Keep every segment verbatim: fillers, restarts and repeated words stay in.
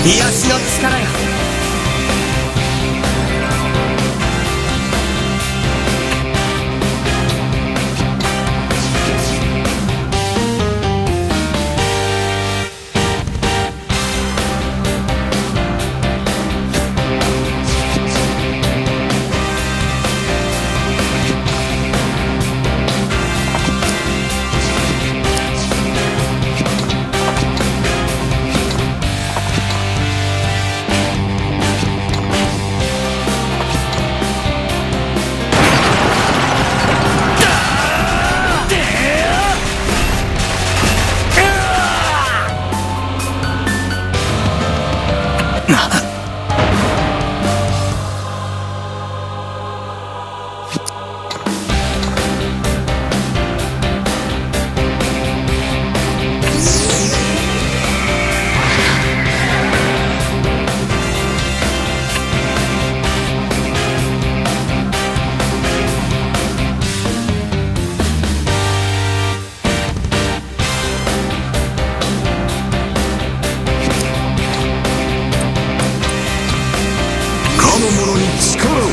癒しの力よ。かの者に力を。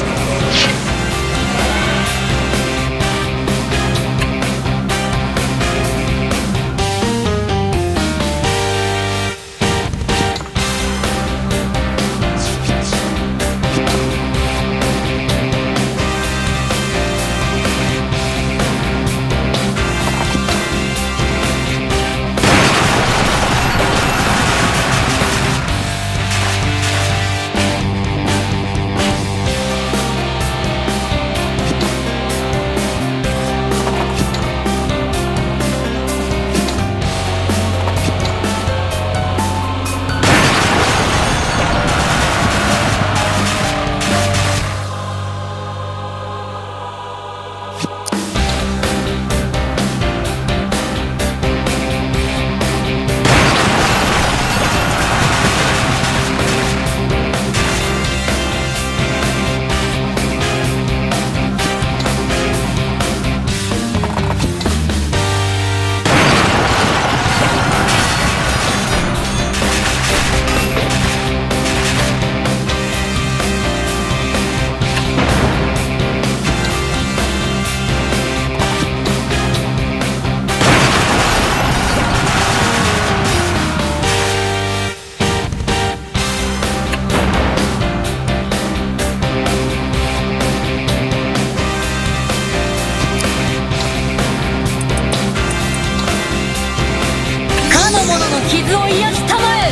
かの者の傷を癒したまえ。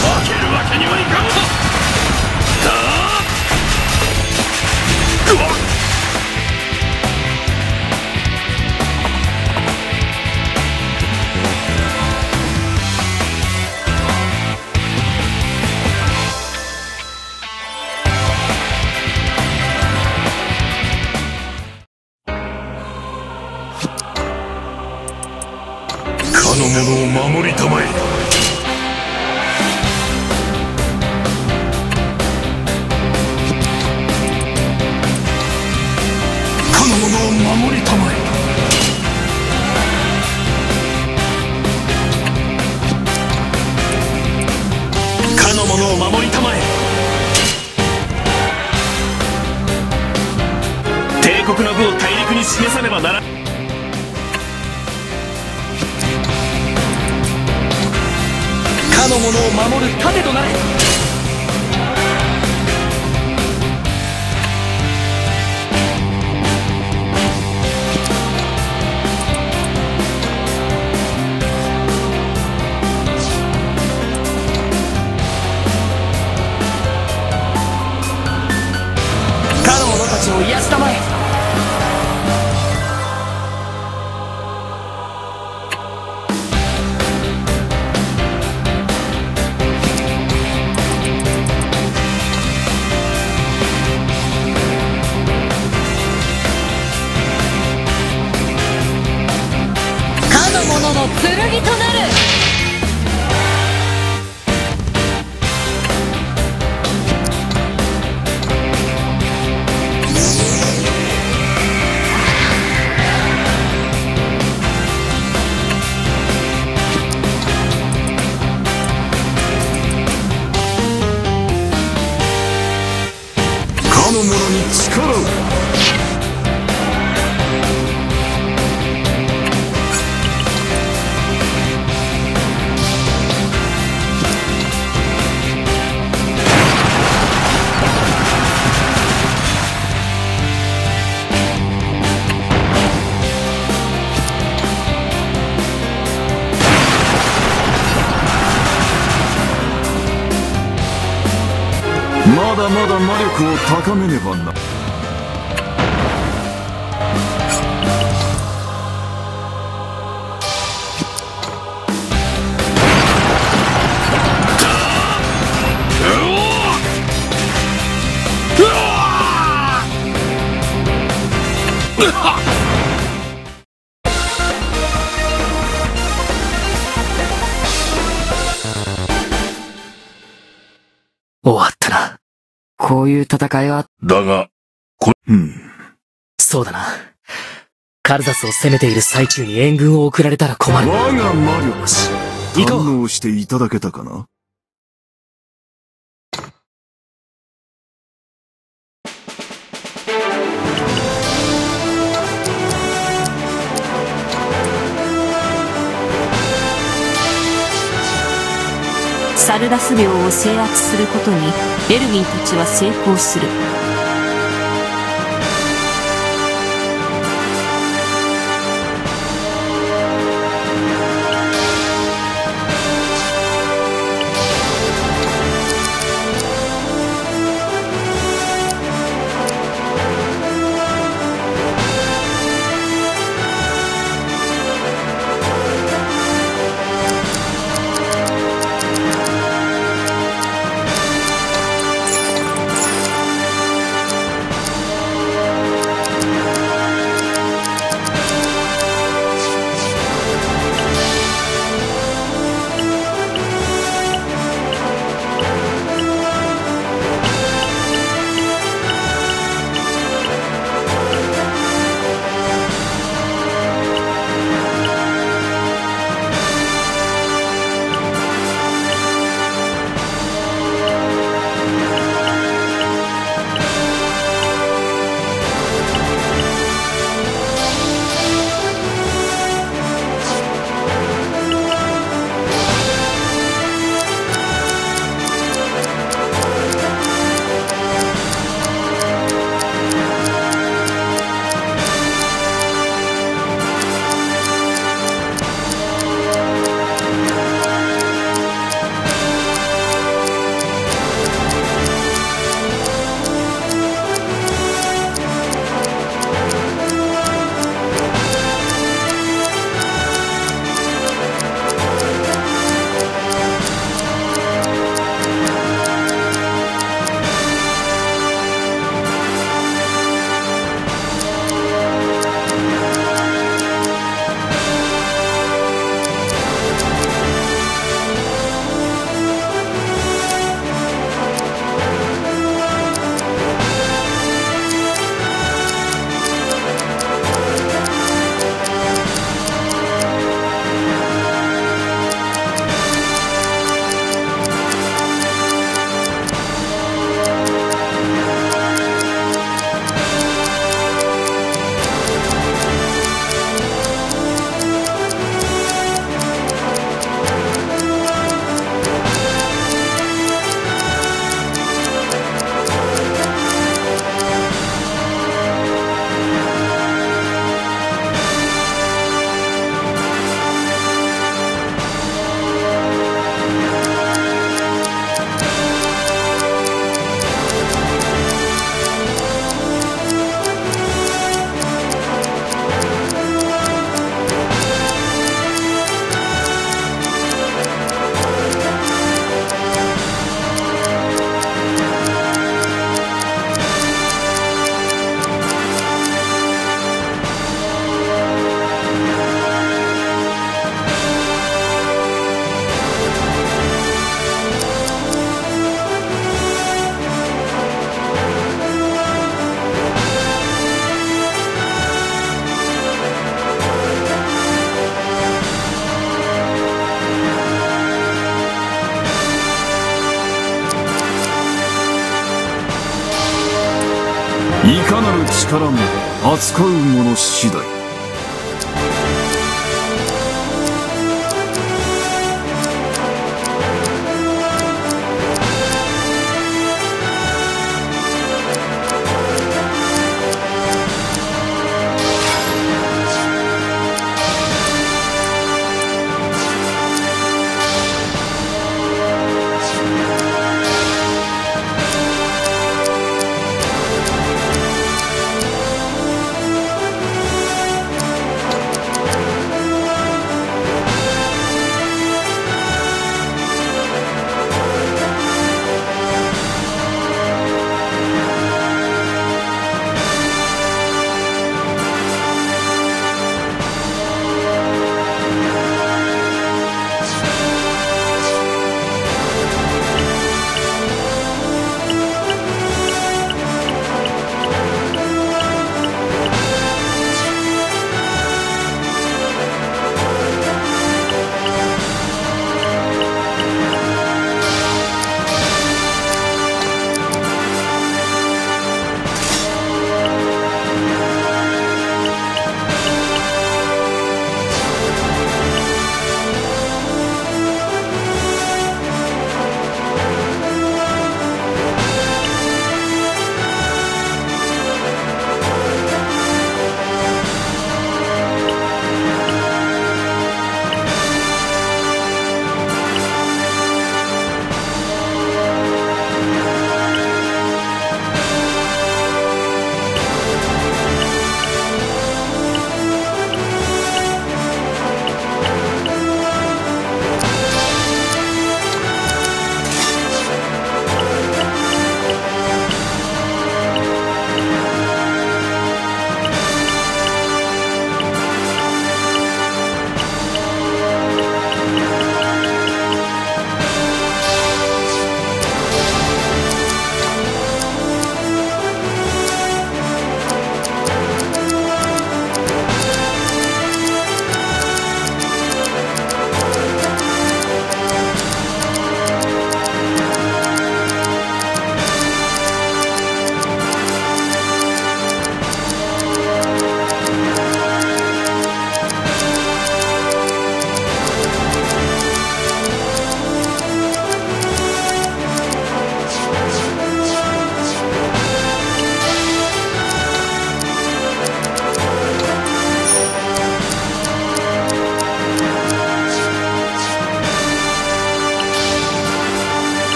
負けるわけにはいかんぞ！だあ！うわっ！かの者を守りたまえ。かの者を守りたまえ。かの者を守りたまえ。 帝国の部を大陸に示さねばならん。かの者を守る盾となれ。 かの者者の剣となる。かの者に力を。まだまだ魔力を高めねばな。終わったな。こういう戦いは。だが、こ、うん。そうだな。カルザスを攻めている最中に援軍を送られたら困る。我が魔力、行こう。堪能していただけたかな？ サルダス領を制圧することに、エルウィンたちは成功する。力も、扱うもの次第。